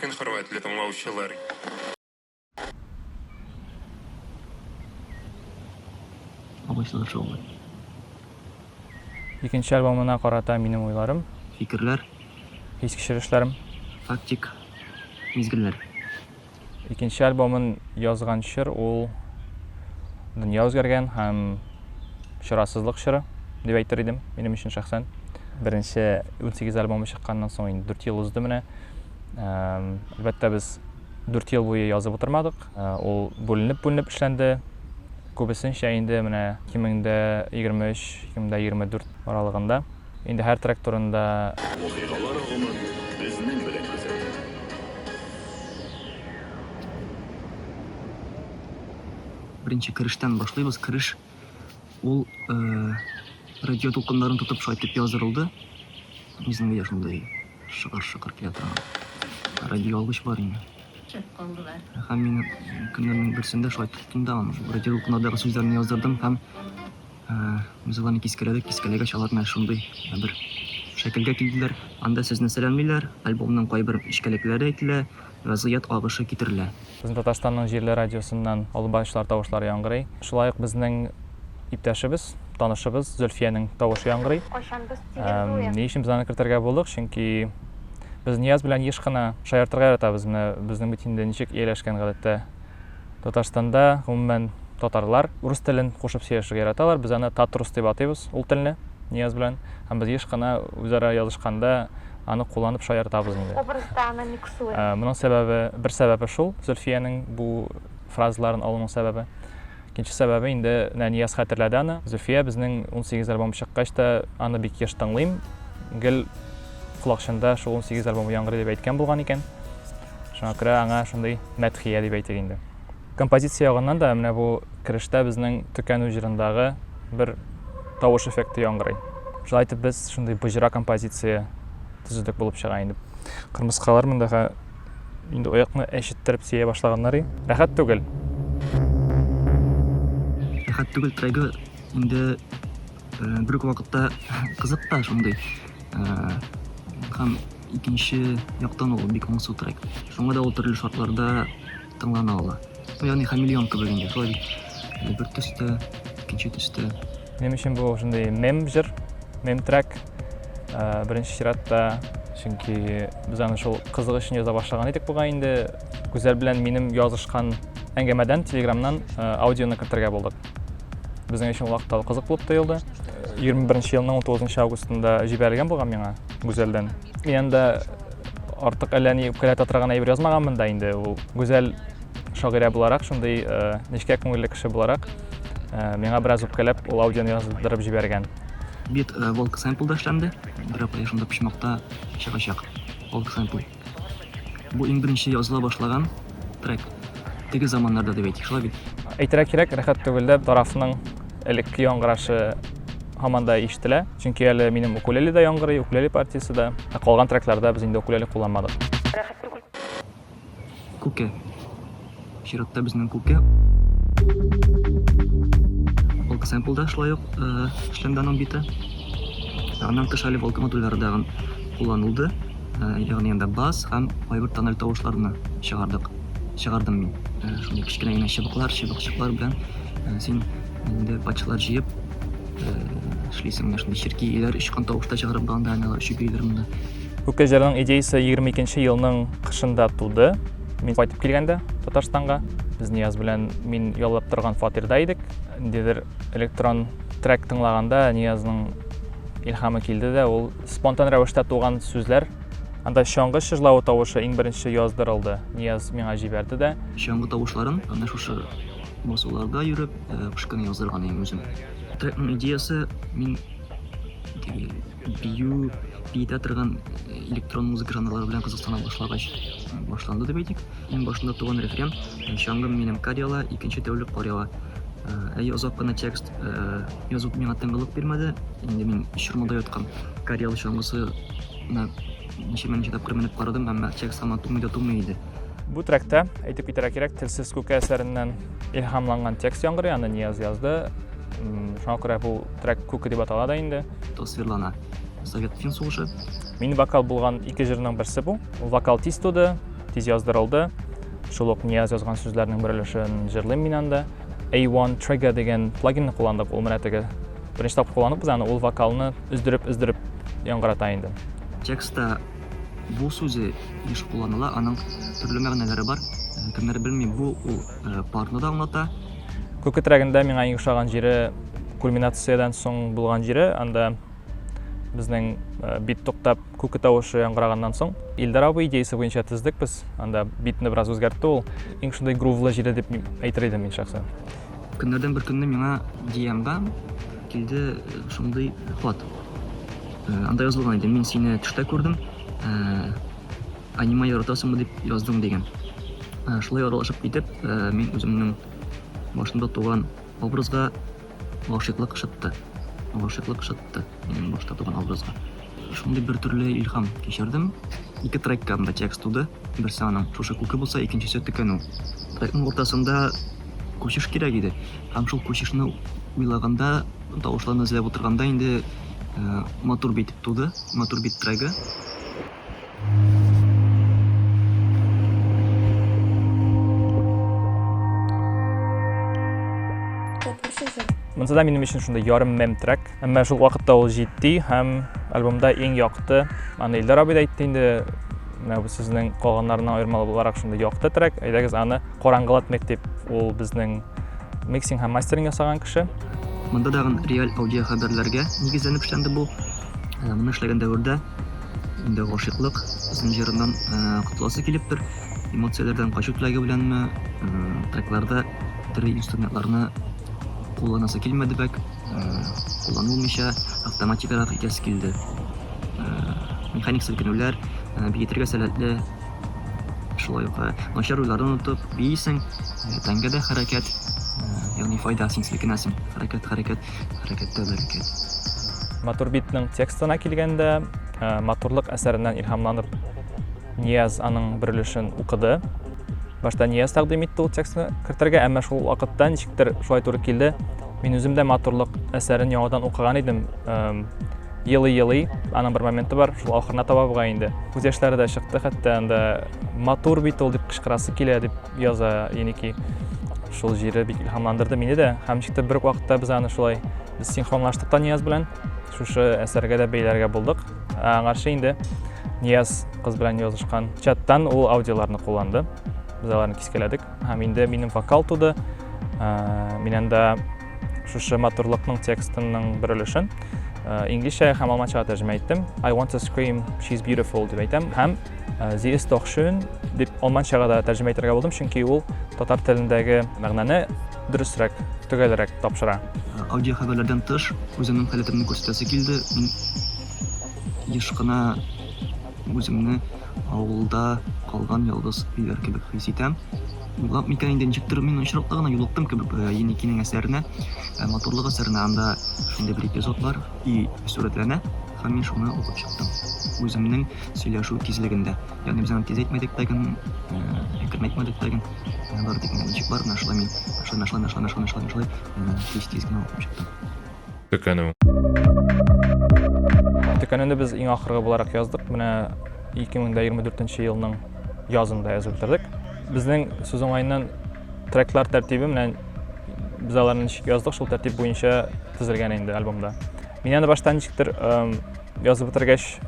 көн, хөрмәтле тыңлаучылар! Абыйсылар шаулый. Икенче альбомына карата минем уйларым. Фикерләр. Хис-кичерешләрем. Фактик мизгелләр. Икенче альбомын язган чор ул дөнья үзгәргән һәм чарасызлык чоры дип әйтер идем минем өчен шәхсән. Беренче 18 альбомы чыкканнан соң инде 4 ел узды менә. Әлбәттә, без 4 ел буе язып утырмадык. Ул бүленеп-бүленеп эшләнде. Күбесенчә инде менә 2023, 2024 аралыгында. Инде һәр трек турында. Вакыйгалар агымын безнең белән күзәт. Беренче керештән башлыйбыз. Кереш ул радио дулкыннарын тотып шулай итеп яздырылды. Безнең өйдә шундый шыгыр-шыгыр килә торган радиоалгыч бар инде. Төшеп калдылар. Һәм мин көннәрнең берсендә шулай тоттым да, радио дулкыннардагы сүзләрне яздырдым һәм Без аларны кискәләдек, кискәләгәч, алар менә шундый бер шәкелгә килделәр. Анда сезне сәламлиләр, альбомның кайбер нечкәлекләре әйтелә, вәзгыять агышы китерелә. Безнең Татарстанның җирле радиосыннан алып баручылар тавышлары яңгырый. Шулай ук безнең иптәшебез, танышыбыз Зөлфиянең тавышы яңгырый. Кайчан без тигез уен? Ни өчен без аны кертергә булдык? Чөнки без Нияз белән еш кына шаяртырга яратабыз. Менә безнең бит инде ничек ияләшкән гадәттә Татарстанда, гомумән, татарлар урыс телен кушып сөйләшергә яраталар. Без аны татрус дип атыйбыз, ул телне, Нияз белән. Һәм без еш кына үзара язышканда аны кулланып шаяртабыз инде. Образда аны миксуем. Моның сәбәбе, бер сәбәбе шул, Зөлфиянең бу фразаларын алуның сәбәбе. Икенче сәбәбе инде, менә Нияз хәтерләде аны. Зөлфия безнең 18 альбом чыккач та аны бик еш тыңлыйм. Гел колакчында шул 18 альбомы яңгырый дип әйткән булган икән. Шуңа күрә аңа шундый мәдхия дип әйтик инде. Композиция ягыннан да менә бу керештә безнең Төкәнү җырындагы бер тавыш эффекты яңгырый. Шулай итеп без шундый боҗра композиция төзедек булып чыга инде. Кырмыскалар мондага инде аякны әчеттереп сөя башлаганнар. Рәхәт түгел. Рәхәт түгел трегы инде бер үк вакытта кызык та шундый. Һәм Икенче яктан ул бик моңсу трек. Шуңа да ул төрле шартларда тыңлана ала. Ну, ягъни хамелеон кебек инде, шулай бит. Бер төстә, икенче төстә. Минем өчен бу шундый мем җыр, мем трек. Беренче чиратта, чөнки без аны шул кызык өчен яза башлаган идек бугай инде. Гүзәл белән минем язышкан әңгәмәдән Телеграмнан аудионы кертергә булдык. Безнең өчен ул вакытта кызык булып тоелды. 21 елның 19 августында җибәрелгән булган миңа Гүзәлдән. Мин анда артык әллә ни үпкәләтә торган әйбер язмаганмын да инде. Ул Гүзәл шагыйрә буларак, шундый нечкә күңелле кеше буларак, миңа бераз үпкәләп ул аудионы яздырып җибәргән. Бит Волк сэмплда эшләнде. Бер апай шунда почмакта чыгачак. Волк сэмпл. Бу иң беренче языла башлаган трек. Теге заманнарда дип әйтик, шулай бит? Әйтергә кирәк, рәхәт түгел дә тарафның элекке яңгырашы һаман да ишетелә. Чөнки әле минем укулеле дә яңгырый, укулеле партиясе дә. Ә калган трекларда без инде укулеле кулланмадык. Рәхәт түгел. Күке. Чиратта безнең күке. Волк сэмплда шулай ук эшләнде аның биты. Аннан тыш әле волк модульләре дагын кулланылды. Ягъни анда бас һәм кайбер тональ тавышларны чыгардык. Чыгардым мин. Шундый кечкенә генә чыбыклар, чыбыкчыклар белән син инде патчалар җыеп эшлисең. Менә шундый черкиләр очкан тавыш та чыгарып анда, алар очып йөриләр монда. Күке җырының идеясе 22 елның кышында туды. Мин кайтып килгәндә Татарстанга, без Нияз белән мин яллап торган фатирда идек. Ниндидер электрон трек тыңлаганда Ниязның илһамы килде дә, ул спонтан рәвештә туган сүзләр. Анда чаңгы чыжлавы тавышы иң беренче яздырылды. Нияз миңа җибәрде дә. Чаңгы тавышларын менә шушы басуларда йөреп, кыш көне яздырган идем үзем. Трекның идеясе мин теге бию биетә торган электрон музыка жанрлары белән кызыксына башлагач башланды дип әйтик. Иң башында туган рефрен Чаңгым минем кар яла, икенче тәүлек кар ява. Әйе, озак кына текст язу миңа тынгылык бирмәде. Инде мин чормада яткан Карьял чаңгысына ничәмә-ничә тапкыр менеп карадым, әмма текст һаман тумый да тумый иде. Бу тректа, әйтеп китәргә кирәк, Телсез күке әсәреннән илһамланган текст яңгырый, аны Нияз язды. Шуңа күрә бу трек Күке дип атала да инде. Тиз яздырылды. Шул ук Нияз язган сүзләрнең бер өлешен җырлыйм мин анда. A1 Trigger дигән плагинны кулландык. Ул менә теге беренче тапкыр кулландык без аны, ул вокалны өздереп-өздереп яңгырата инде. Текстта бу сүзе еш кулланыла, аның төрле мәгънәләре бар. Кемнәр белми, бу ул парны да аңлата. Күке трегында миңа иң ошаган җире кульминациядән соң булган җире, анда безнең бит туктап күке тавышы яңгыраганнан соң Илдар абый идеясе буенча тездек без. Анда битне бераз үзгәртте ул. Иң шундый грувлы җире дип әйтер идем мин шәхсән. Көннәрдән бер көнне миңа DM-га килде шундый хат. Анда язылган иде, мин сине төштә күрдем, аниме яратасыңмы дип яздың дигән. Шулай аралашып китеп, мин үземнең башымда туган образга гашыйклык шытты. Гашыйклык шытты минем башта туган образга. Шундый бер төрле илһам кичердем. Ике трекка анда текст туды. Берсе аның шушы күке булса, икенчесе төкәнү. Трекның уртасында күчеш кирәк иде. Һәм шул күчешне уйлаганда, тавышларны эзләп утырганда инде матур бит туды, матур бит трегы. Монысы да минем өчен шундый ярым мем трек. Әмма шул вакытта ул җитди һәм альбомда иң якты. Аны Илдар абый да әйтте инде. Менә бу сезнең калганнарыннан аермалы буларак шундый якты трек. Әйдәгез аны караңгылатмыйк дип, ул безнең миксинг һәм мастеринг ясаган кеше. Монда тагын реаль аудиохәбәрләргә нигезләнеп эшләнде бу. Моны эшләгән дәвердә инде гашыйклык зынҗырыннан котыласы килептер, эмоцияләрдән качу теләге беләнме, трекларда тере инструментларны кулланасы килмәде бәк, кулланылмыйча автоматикарак итәсе килде. Механик селкенүләр, биетергә сәләтле, шулай ук начар уйларны онытып биисең, тәнгә дә хәрәкәт, ягъни файда, син селкенәсең, хәрәкәт, хәрәкәт. Хәрәкәттә бәрәкәт. Матур битнең текстына килгәндә, матурлык әсәреннән илһамланып, Нияз аның бер өлешен укыды. Башта Нияз тәкъдим итте ул текстны кертергә, әмма шул вакытта ничектер шулай туры килде. Мин үзем дә матурлык әсәрен яңадан укыган идем. Елый-елый, аның бер моменты бар, шул ахырына таба бугай инде. Күз яшьләре дә чыкты, хәтта анда матур бит ул дип кычкырасы килә дип яза Еники. Шул җире бик илһамландырды мине дә. Һәм ничектер бер үк вакытта без аны шулай без синхронлаштык та Нияз белән. Шушы әсәргә дә бәйләргә булдык. Ә аңарчы инде Нияз кыз белән язышкан чаттан ул аудиоларны кулланды. Без аларны кискәләдек. Һәм инде минем вокал туды. Мин анда шушы матурлыкның текстының бер өлешен инглизчә һәм алманчага тәрҗемә иттем. I want to scream, she's beautiful дип әйтәм. Һәм Sie ist doch schön дип алманчага да тәрҗемә итәргә булдым, чөнки ул татар телендәге мәгънәне дөресрәк, төгәлрәк тапшыра. Аудиохәбәрләрдән тыш, үземнең халәтемне күрсәтәсе килде. Мин еш кына үземне авылда калган ялгыз өйләр кебек хис итәм. Уйлап микән инде, ничектер мин очраклы гына юлыктым кебек Еникинең әсәренә, матурлык әсәренә. Анда шундый бер эпизод бар, өй сурәтләнә һәм мин шуны укып чыктым. Үземнең сөйләшү тизлегендә. Ягъни без аны тиз әйтмәдек тәген, әкрен әйтмәдек тәген. Бары тик менә ничек бар, менә шулай мин, шулай, менә шулай, менә шулай, менә шулай, менә шулай, тиз-тиз генә укып чыктым. Төкәнү. Төкәнүне без иң ахыргы буларак яздык. Менә 2024 елның язында язып бетердек. Безнең сүз уңаеннан треклар тәртибе менә без аларны ничек яздык, шул тәртип буенча төзелгән инде альбомда. Мин аны башта ничектер язып бетергәч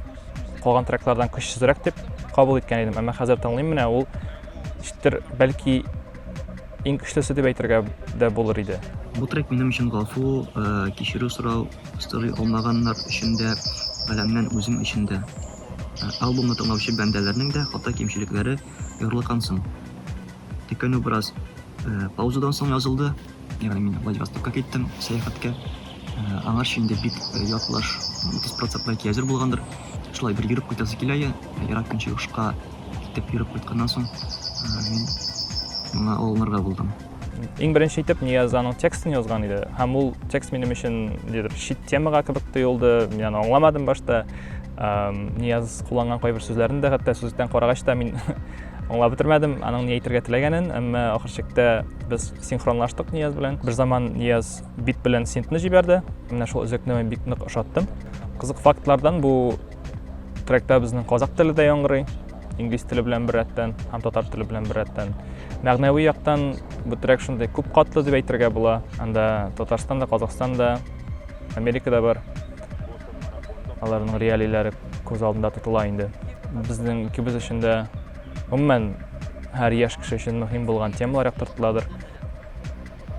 калган треклардан көчсезрәк дип кабул иткән идем. Әмма хәзер тыңлыйм менә ул ничектер бәлки иң көчлесе дип әйтергә дә булыр иде. Бу трек минем өчен гафу, кичерү сорау, сорый алмаганнар өчен дә, галәмнән үзем өчен дә. Альбомны тыңлаучы бәндәләрнең дә хата-кимчелекләре ярлыкансын. Төкәнү бераз паузадан соң язылды. Ягъни мин Владивостокка киттем сәяхәткә. Аңарчы инде бик яртылаш 30 процент бәлки әзер булгандыр. Шулай бер йөреп кайтасы килә, ерак көнчыгышка китеп йөреп кайтканнан соң мин моңа алынырга булдым. Иң беренче итеп Нияз аның текстын язган иде. Һәм ул текст минем өчен нидер чит темага кебек тоелды. Мин аны аңламадым башта. Нияз кулланган кайбер сүзләрне дә хәтта сүзлектән карагач та мин аңлап бетермәдем аның ни әйтергә теләгәнен, әмма ахыр чиктә без синхронлаштык Нияз белән. Бер заман Нияз бит белән синтны җибәрде. Менә шул өзекне мин бик нык ошаттым. Кызык фактлардан бу тректа безнең казак теле дә яңгырый. Инглиз теле белән беррәттән һәм татар теле белән беррәттән. Мәгънәви яктан бу трек шундый күп катлы дип әйтергә була. Анда Татарстан да, Казахстан да, Америка да бар. Аларның реалийләре күз алдында тотыла инде. Безнең икебез өчен дә гомумән һәр яшь кеше өчен мөһим булган темалар яктыртыладыр.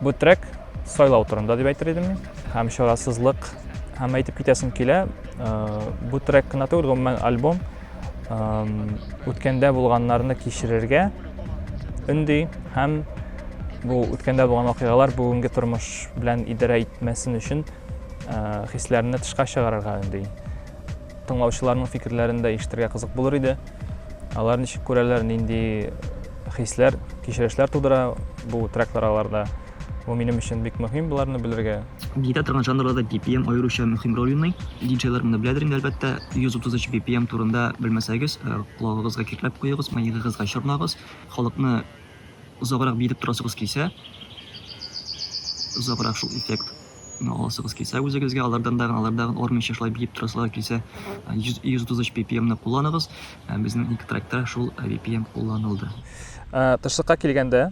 Бу трек сайлау турында дип әйтер идем мин. Һәм чарасызлык һәм әйтеп китәсем килә, бу трек кына түгел, гомумән альбом үткәндә булганнарны кичерергә өнди һәм бу үткәндә булган вакыйгалар бүгенге тормыш белән идарә итмәсен өчен хисләрне тышка чыгарырга өнди. Тыңлаучыларның фикерләрен дә ишетергә кызык булыр иде. Алар ничек күрәләр, нинди хисләр, кичерешләр тудыра бу треклар аларда. Бу минем өчен бик мөһим боларны белергә. Биетә торган жанрларда BPM аеруча мөһим роль уйный. Диджейлар моны беләдер инде, әлбәттә. 133 BPM турында белмәсәгез, колагыгызга киртләп куегыз, мыегыгызга чорнагыз. Халыкны озаграк биетеп торасыгыз килсә, озаграк шул эффект аласыгыз килсә үзегезгә, алардан да, алардан ормыйча шулай биеп торасылар килсә, 133 BPM-ны кулланыгыз. Безнең ике тректа шул BPM кулланылды. Тышлыкка килгәндә,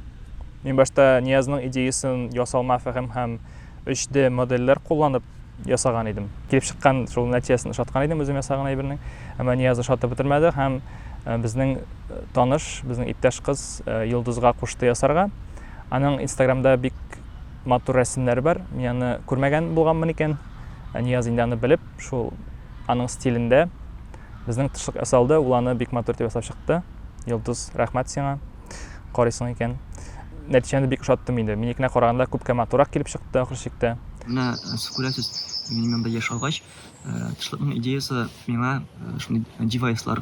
мин башта Ниязның идеясын ясалма фәһем һәм 3D модельләр кулланып ясаган идем. Килеп чыккан шул нәтиҗәсен ошаткан идем үзем ясаган әйбернең. Әмма Нияз ошатып бетермәде һәм безнең таныш, безнең иптәш кыз Йолдызга кушты ясарга. Аның Инстаграмда бик матур рәсемнәре бар. Мин аны күрмәгән булганмын икән. Нияз инде аны белеп, шул аның стилендә безнең тышлык ясалды. Ул аны бик матур итеп ясап чыкты. Йолдыз, рәхмәт сиңа. Карыйсың икән. Нәтиҗәне бик ошаттым инде. Минекенә караганда күпкә матуррак килеп чыкты ахыр чиктә. Менә сез күрәсез, минем янда яшь агач. Тышлыкның идеясы миңа шундый девайслар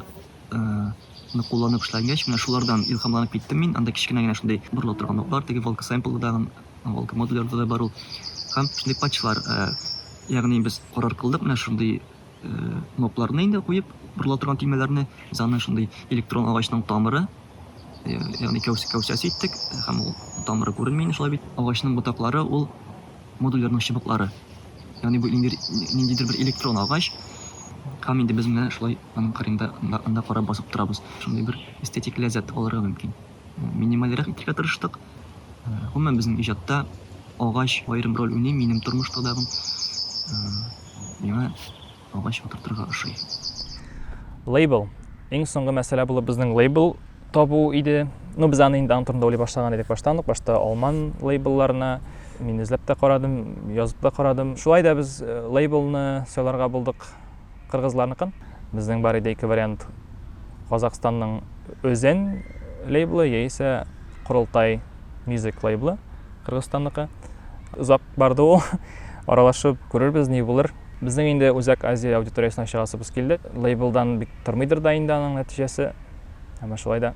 ны кулланып эшләнгәч, менә шулардан илһамланып киттем мин. Анда кечкенә генә шундый борыла торган уклар, теге Volca Sample-дагы, Volca модульләрдә дә бар ул. Һәм шундый патчлар, ягъни без карар кылдык, менә шундый кнопларны инде куеп, борыла торган төймәләрне, без аны шундый электрон агачның тамыры, ягъни кәүсәсе иттек, һәм ул тамыры күренми инде шулай бит. Агачның ботаклары ул модульләрнең чыбыклары. Ягъни бу ниндидер бер электрон агач. Һәм инде без менә шулай аның кырыенда анда карап басып торабыз. Шундый бер эстетик ләззәт алырга мөмкин. Минимальрәк итәргә тырыштык. Гомумән, безнең иҗатта агач аерым роль уйный, минем тормышта да. Миңа агач утыртырга ошый. Лейбл. Иң соңгы мәсьәлә булып безнең лейбл табу иде. Ну, без аны инде аның турында уйлый башлаган идек баштан ук. Башта алман лейблларына мин эзләп тә карадым, язып та карадым. Шулай да без лейблны сайларга булдык. Кыргызларныкын. Безнең бар иде ике вариант. Казахстанның Өзен лейблы яисә Корылтай Music лейблы, Кыргызстанныкы. Озак барды ул. Аралашып күрербез, ни булыр. Безнең инде Үзәк Азия аудиториясенә чыгасыбыз килде. Лейблдан бик тормыйдыр да инде аның нәтиҗәсе. Әмма шулай да.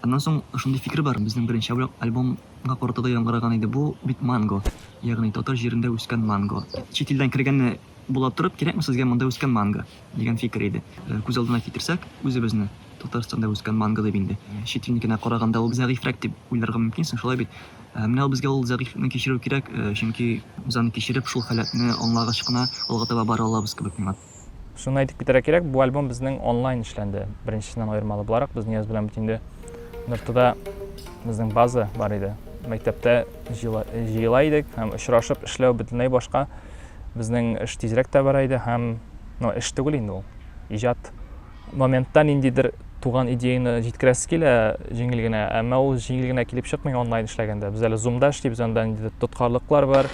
Аннан соң шундый фикер бар, безнең беренче альбомга карата да яңгыраган иде бу бит манго, ягъни татар җирендә үскән манго. Чит илдән кергәнне була торып, кирәкме сезгә монда үскән манго, дигән фикер иде. Күз алдына китерсәк, үзебезне Татарстанда үскән манго дип инде. Чит илнекенә караганда ул зәгыйфьрәк дип уйларга мөмкинсең, шулай бит? Менә ул безгә ул зәгыйфьлекне кичерү кирәк, чөнки без аны кичереп, шул халәтне аңлагач кына алга таба бара алабыз кебек миңа. Шуны әйтеп китәргә кирәк, бу альбом безнең онлайн эшләнде. Беренчесеннән аермалы буларак, без Нияз белән бит инде Ныртыда безнең база бар иде. Мәктәптә җыела идек һәм очрашып эшләү бөтенләй башка. Безнең эш тизрәк тә бара иде һәм, ну, эш түгел инде ул, иҗат. Моментта ниндидер туган идеяны җиткерәсе килә җиңел генә, әмма ул җиңел генә килеп чыкмый онлайн эшләгәндә. Без әле Zoom-да эшлибез, анда ниндидер тоткарлыклар бар.